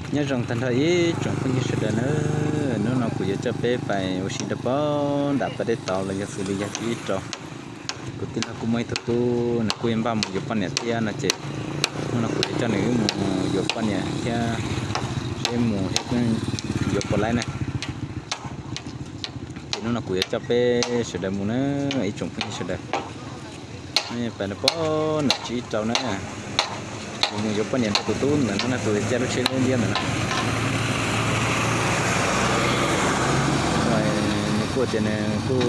Nyob zoo tag nrho ib tsoom phooj ywg sawv daws na, hnub no kuv yuav coj peb pais ua si rau pem nram pas dej tod los yog xws li yog tsiab ib rau. Kuv tij laug kuj muaj ib tug tub nws kuj yuav npaj mus yuav poj niam thiab no ces hnub no kuv yuav coj nws wb mus yuav poj niam thiab seb mus thiab yuav puas laib na. Ces hnub no kuv yuav coj peb sawv daws mus na, ib tsoom phooj ywg sawv daws. Pais rau pem nram tsiab ib rau na, kuv mus yuav poj niam rau tus tub ntawm no, tus caij lub tsheb liab liab ntawm no. Nws kuj tias nws kuj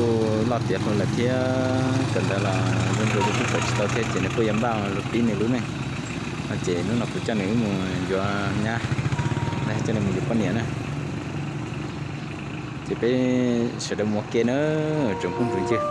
loj tiav hluas lawm thiab, kawm ntawv los zoo nkaus li kuj kawm tsis tau thiab ces nws kuj yuav npaj los pib nws lub neej. No ces hnub no kuv coj nws wb mus yuav nyab, coj nws mus yuav poj niam na. Ces peb sawv daws mus ua ke na, tsoom phooj tsoom ywg.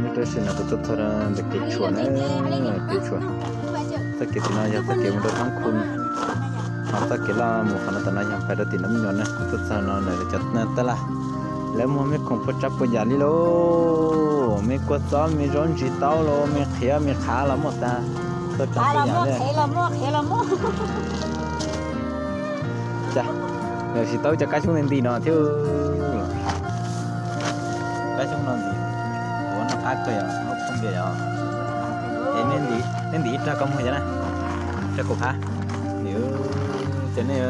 Nyob rau sim no kuv tuaj txog ntawm kev tshuam na, kev tshuam. Txoj kev tim no yog txoj kev mus rau Thab Khu, ho txoj kev loj mus qhov no tom no yog pais rau tim Nab Nyuam na. Kuv tuaj txog no lawv cov tab laj, lawv muag me khoom puas tsav puas yam li lauj, me kua txob, me zaub ntsis taub los, me qhiav me qhav los muaj tag, txhua tsav txhua yam li. Cas, lawv tsis tau cov kab xyoob nti nti no thiab. Kab xyoob no ntim, ua noj qab kawg yom, lub phooj ywg yom. Es nej ntim ib rag koj muag cov na, rag kaum qab. Ces nej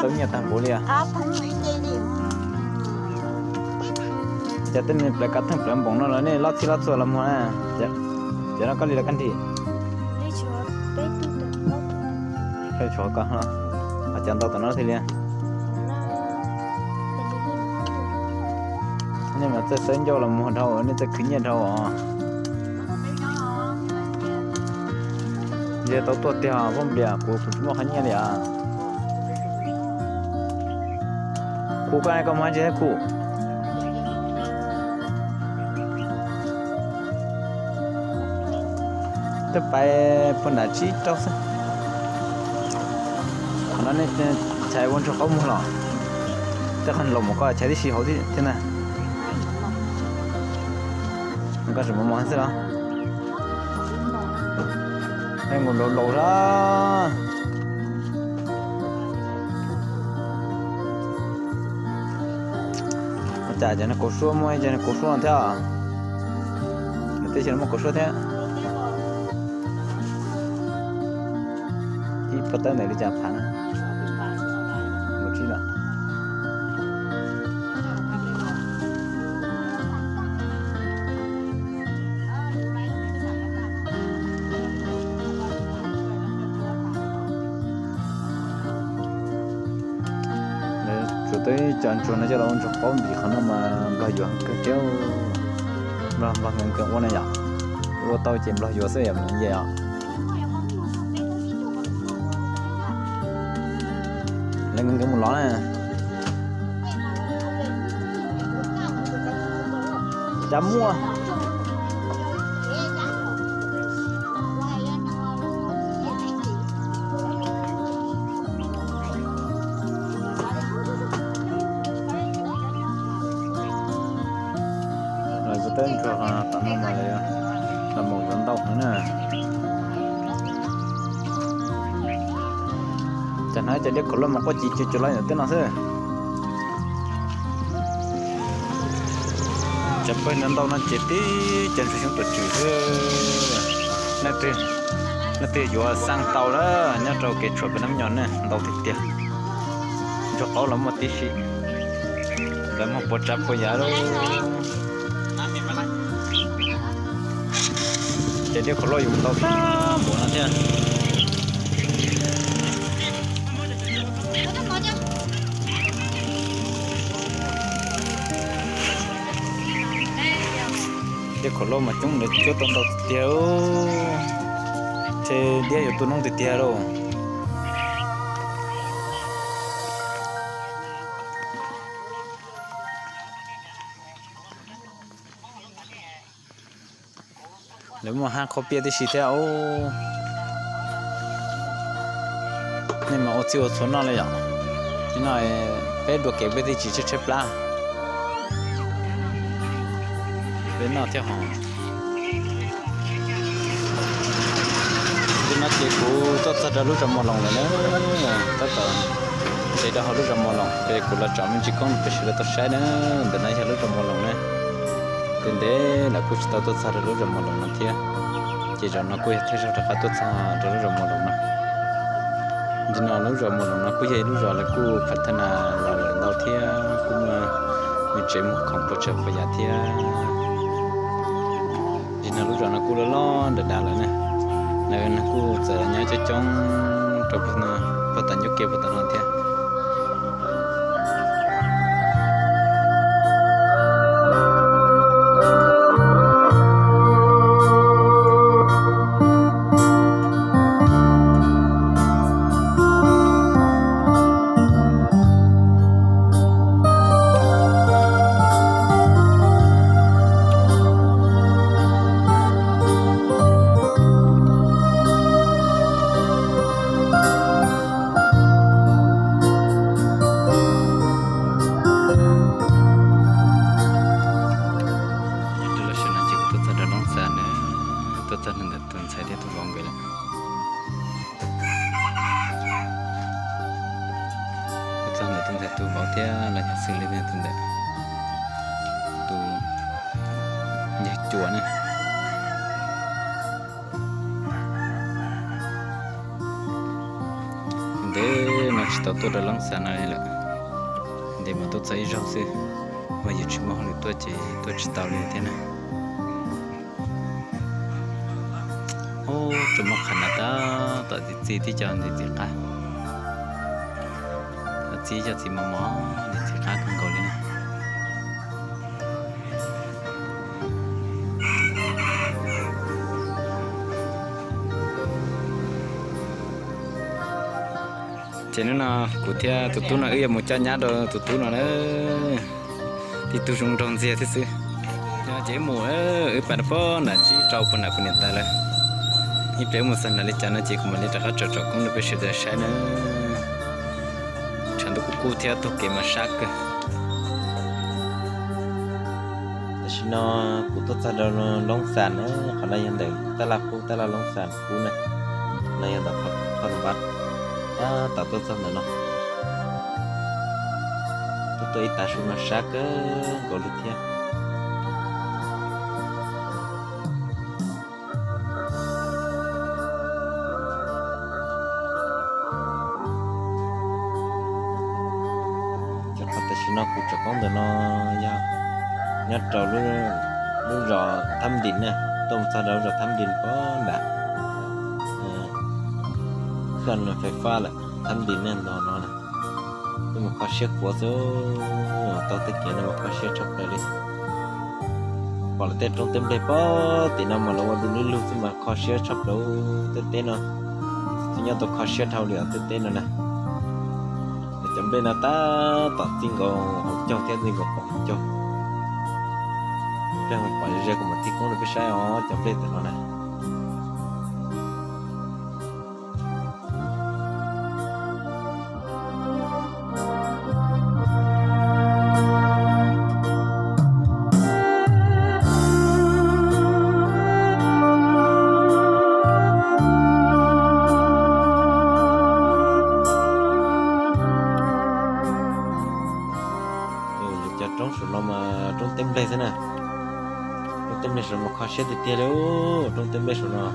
tau nyiaj tag npaum li os. Ces tej me plawv kav theej plawv npoos no los nej loj txhij loj txhua los muag na. Cov no koj li los koj nrig? Tshuav koj, ho cov ntau tom no thiaj li. Nej mas txawj xawb ncauj los muag dhau, nej txawj khwv nyiaj dhau os. Yog tau tuaj tiag phooj ywg, kuv kuv tsis muaj qhov nyiaj li os. Kuv koj, koj muag dab tsi thiab kuv? Twb pais puag nram tsib rau xwb. Qhov no nej chais ua ntsuag qaub muag los? Tej qhov laus mas koj chais tib si hauv thiab na. Koj tseem mos mos xwb los? Nkaus laus laus sab. Ua cas cov no kauv suab, muaj ib co no kauv suab no thiab. Nws teb chaws no muaj kauv suab thiab. Ib pob tawb ntawd li cas phav na? Nkaus tsib lawm. Tsuas tau ib co ntsuag no coj los ua ntsuag qaub ntim qhov no mas nplog yuav heev kawg thiab. Nplog, nplog nkees nkees ua na yom. Ua tau ces nplog yuav xwb yom, nce os. Lawv nkees nkees mus lov na. Cas muaj. Lawv kuj teb ntsuag tom no mas lawv los mus yuav ntau heev na. Cas hnov cov dej khov loj mas quaj ci cu cu los ntawm tej no xwb. Cov pawg ntawd ntau no ces tib cov ntsuag xyoob tuam tswm xwb. Leej twg yuav xaj tau lawm, nyob rau kev tshuam pem Nab Nyom ne ntau tiag tiag. Ntsuag qaub los muaj tib si, lawv muag puas tsav puas yam lawm. Ces dej khov loj yuav ntau tag npaum no thiab. Tej khoom loj mas coob, lawv cuab tau ntau tiag tiag, ntshe diab yuav tu noob tiag tiag lauj. Lawv muaj hab qhob piaj tib si thiab os. Nej mas ua txhij ua txhua noj li yom. Nim no peb dua kev peb thiaj tsis tshaib tshaib plab. Peb noj thiab hos. Nim no ces kuv tuaj txog rau lub zos Mos Loos lawm na. Tab tom nres rau hauv lub zos Mos Loos ces kuv los tsom me ntsis koob rau peb sawv daws tau saib na. Ntawm no yog lub zos Mos Loos na. Ntev ntev lawm kuj tsis tau tuaj txog rau lub zos Mos Loos no thiab. Ces zaum no kuj yog thawj zaug rov qab tuaj txog rau lub zos Mos Loos no. Nim no lub zos Mos Loos no kuj yog ib lub zos lawv kuj phav thaj nas los lawm ntau thiab kuj muaj me tsev muag khoom puas tsav puas yam thiab. Nim no lub zos no kuj loj loj nram dav lawm na. Lawv no kuj txawm nyob coob coob rau puag tom ncauj ke puag tom no thiab. Los sawv no ces kuv tuaj txog rau Loob Xas na, tuaj txog ntawm tus ntxhais thiab tus vauv nkawd lawm. Tuaj txog ntawm tus ntxhais tus vauv thiab los yog xws li tus ntawm tus yawg cuas na. Ntev no tsis tau tuaj rau Loob Xas no li lawm, ntev mas tuaj txog ib zaug xwb, mas yus tsis muaj hauj lwm tuaj ces tuaj tsis tau li thiab na. Ub, tsuas muaj qhov no tab tom txi txi tib co ntxim txiv qab. Txi cov txiv mos mos ntxim txiv qab kawg nkaus li na. Ces hnub no kuv thiab tus tub no wb yuav mus coj nyab rau tus tub no na. Tib tug zoo nraug ntxiag thiab xwb. Ces wb mus, wb pais rau pem nram tsib rau pem nram kuv niam tais lawm. Ib pliag wb mus txog nram li cas no ces kuv mam li rov qab tsom tsom koob rau peb sawv daws saib na. Tshav ntuj kub kub thiab taug kev mas sab kawg. Tam sim no kuv tuaj txog rau Loob Xas na, qhov no yog ntawm tab laj qub, tab laj Loob Xas qub na. No yog ntawm qhov npab tab tom tuaj txog ntawm no. Tuaj tuaj ib tav su no sab kawg nkaus li thiab. Cov qhov tam sim no kuv tsom koob ntawm no yog nyob rau lub zos Thab Ntim na, tuaj mus txog rau lub zos Thab Ntim pem nram kho fais fab lawm, Thab Ntim na, nto no na. Tuaj mus kho siab kuav xwb, taug tej kev no mas kho siab tshaj plaws li. Pom lawv tej roob teb nplej pem tim no mas los ua du lug lug xwb mas kho siab tshaj plaws tej teb no. Twb nyob tau kho siab dhau li os tej teb no na. Cov nplej no tab tom txij nkaus hauv caug thiab txij nkaus pom hauv caug. Pliag pom ze ze kuv mam tig koob rau peb saib os cov nplej tam no na. Cov roob saum no mas roob teb nplej xwb na. Roob teb nplej saum no mas kho siab tiag tiag li, roob teb nplej saum no.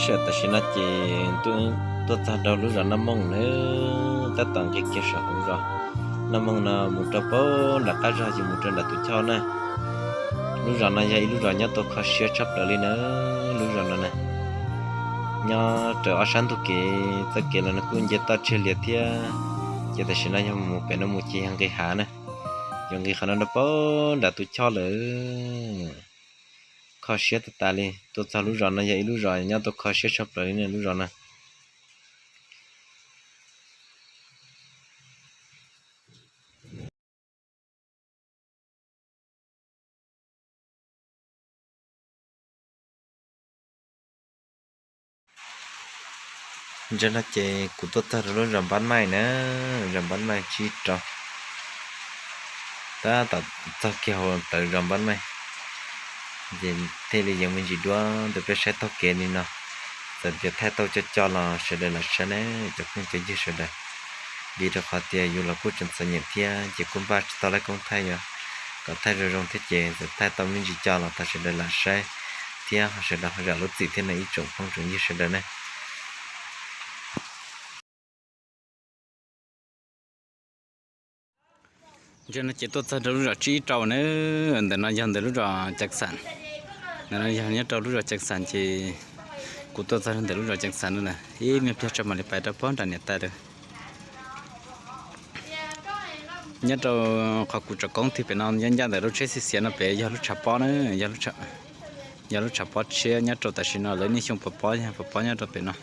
Sij hawm tam sim no ces tuaj txog rau lub zos Naj Mooj na, tab tom nqis kiag saum hauv zos Naj Mooj no mus rau pem nram qab zos ces mus rau nram tus choj na. Lub zos no yog ib lub zos nyob tau kho siab tshaj plaws li na, lub zos no na. Nyob raws ob sab ntug kev, txoj kev los no kuj nce toj tsiag lias thiab, ces tam sim no yog mus pem no mus ces yog nqis hav na, yog nqis qhov no rau pem nram tus choj lawm. Kho siab tas tas li, tuaj txog lub zos no yog ib lub zos nyob tau kho siab tshaj plaws li na lub zos no. Ntawm no ces kuv tuaj txog rau lub zos Npab Maij na, zos Npab Maij tsib rau. Tab tom txog kiag hauv tawm zos Npab Maij, ces thiaj li yeej me ntsis duab ntawm peb saib taug kev li no. Txawm tias thaij tau co co los sawv daws lam saib ne, cov phooj cov ywg sawv daws, vim rau qhov tias yus los kuj tseem txom nyem thiab ces kuj npaj tsis tau lawv koob thaij, yog kom thaij zoo zoo thiab ces txawm thaij tau me ntsis co los thov sawv daws lam saib thiab ho sawv daws ho zam lub txim thiab no ib tsoom phooj tsoom ywg sawv daws ne. Ntawm no ces tuaj txog rau lub zos tsib rau na, ntawm no yog ntawm lub zos Ceev Xas, ntawm no yog nyob rau lub zos Ceev Xas ces kuv tuaj txog ntawm lub zos Ceev Xas no na, ib me pliag tso mam li pais rau pem nram niam tais lawm. Nyob rau qhov kuv tsom koob twg pem no nyob ncaj ntawm lub tsheb xiv xiav no pem yog lub tshav pob na, yog lub tshav pob tshiab nyob rau tam sim no lawv niaj xyoo pov pob, pov pob nyob rau pem no.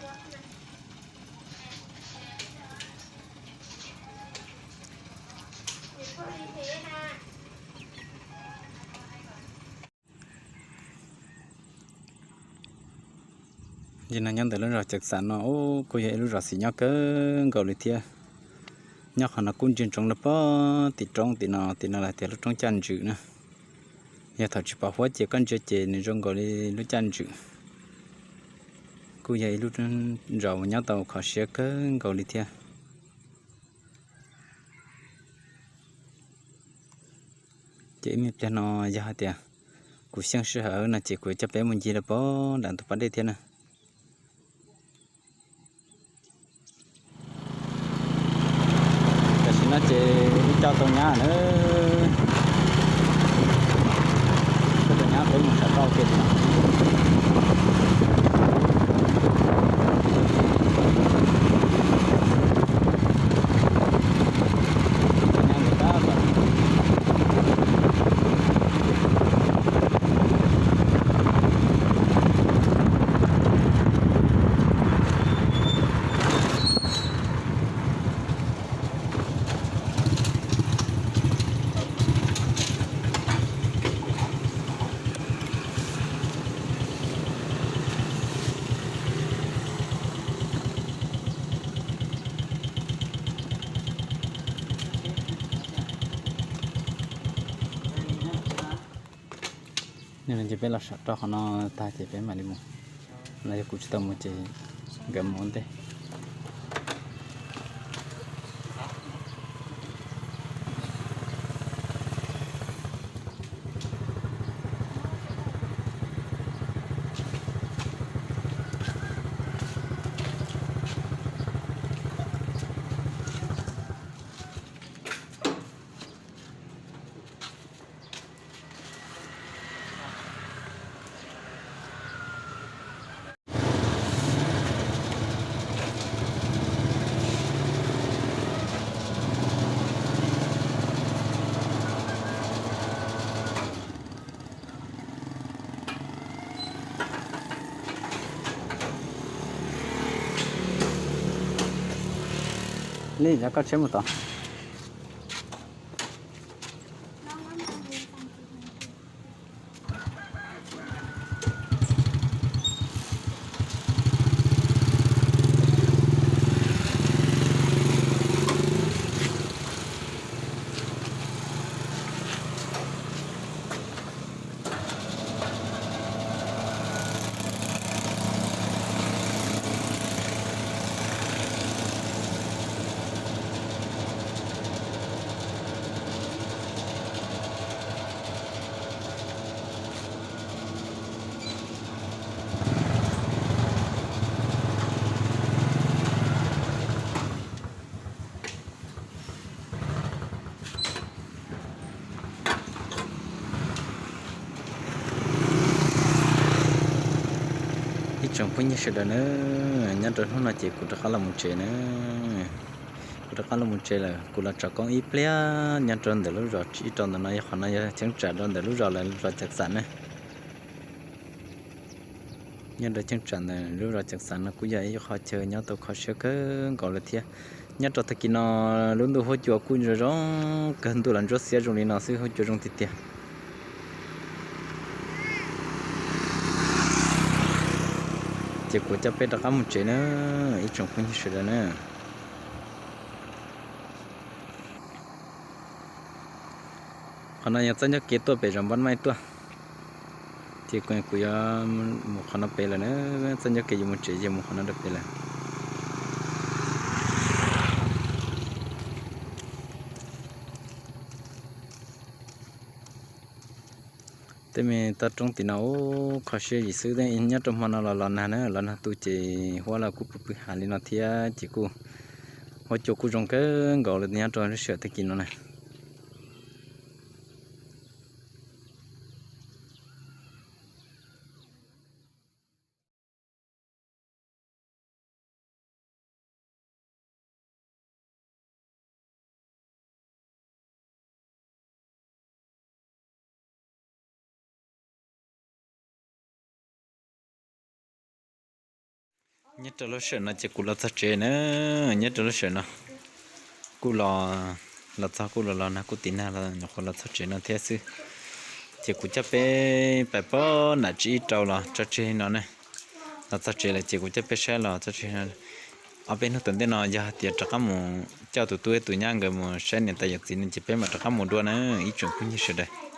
Ces no nyob ntawm lub zos Ceev Xas no kuj yog ib lub zos xis nyob kawg nkaus li thiab. Nyob qhov no kuj ntsia ntsoov rau pem tim roob tim no, tim no lawv tias lub roob Caj Ntswm na. Yog thaum tsis pom huab ces koj ntsia ces nws zoo nkaus li lub Caj Ntswm. Kuj yog ib lub zos uas nyob tau kho siab kawg nkaus li thiab. Ces ib me pliag no yog hais tias kuv xyeej sij hawm no ces kuv coj peb mus ncig rau pem nram ntug pas dej thiab na. Tam sim no ces wb coj tau nyab na, coj tau nyab peb mus sam rau ke. Ces peb los sam rau qhov no tag ces peb mam li mus, los yog kuv tsis tau mus ces nkawd mus ua ntej. Li, koj tsheb mus tod. Tsoom phooj ywg sawv daws na, nyob rau hnub no ces kuv rov qab los mus tsev na. Kuv rov qab los mus tsev lawm, kuv los tsom koob ib pliag nyob rau ntawm lub zos ib rau ntawm no, yog qhov no yog cheeb tsam rau ntawm lub zos lawv zos Cam Xam na. Nyob rau cheeb tsam ntawm lub zos Cam Xam no kuj yog ib qhov chaw nyob tau kho siab kawg nkaus lawm thiab. Nyob rau tag kis no lub ntuj huab cua kuj zoo zoo kawg, ntuj los ntsuab xiab zoo li no xwb, huab cua zoo tiag tiag. Ces kuv coj peb rov qab mus tsev na, ib tsoom phooj ywg sawv daws na. Qhov no yog txoj ncauj kev tuaj pem zos Npab Maij tuaj. Ces kuv yuav mus qhov no pem lawm na, txoj ncauj kev yuav mus tsev ces mus qhov no rau pem lawm. Tej me toj roob tim no ub kho siab yim xwb, nyob rau hmo no los los nag na, los nag tu ces huab los kuj pw pw hav li no thiab ces kuj huab cua kuj zoo kawg nkaus li nyob rau lub sij hawm tag kis no na. Nyob rau lub sij hawm no ces kuv los txog tsev na, nyob rau lub sij hawm no kuj los, los txog kuj los los nag kuj tim nag los nyuam qhuav los txog tsev no thiab xwb. Ces kuv coj peb pais pab nam tsi ib rau los tso tseg no ne. Los txog tsev lawm ces kuv coj peb saib los tso tseg no. Ob peb hnub tom ntej no yog hais tias rov qab mus coj tus tub tus nyab nkawd mus saib niam tais yawm txiv no ces peb mam rov qab mus dua na ib tsoom phooj ywg sawv daws.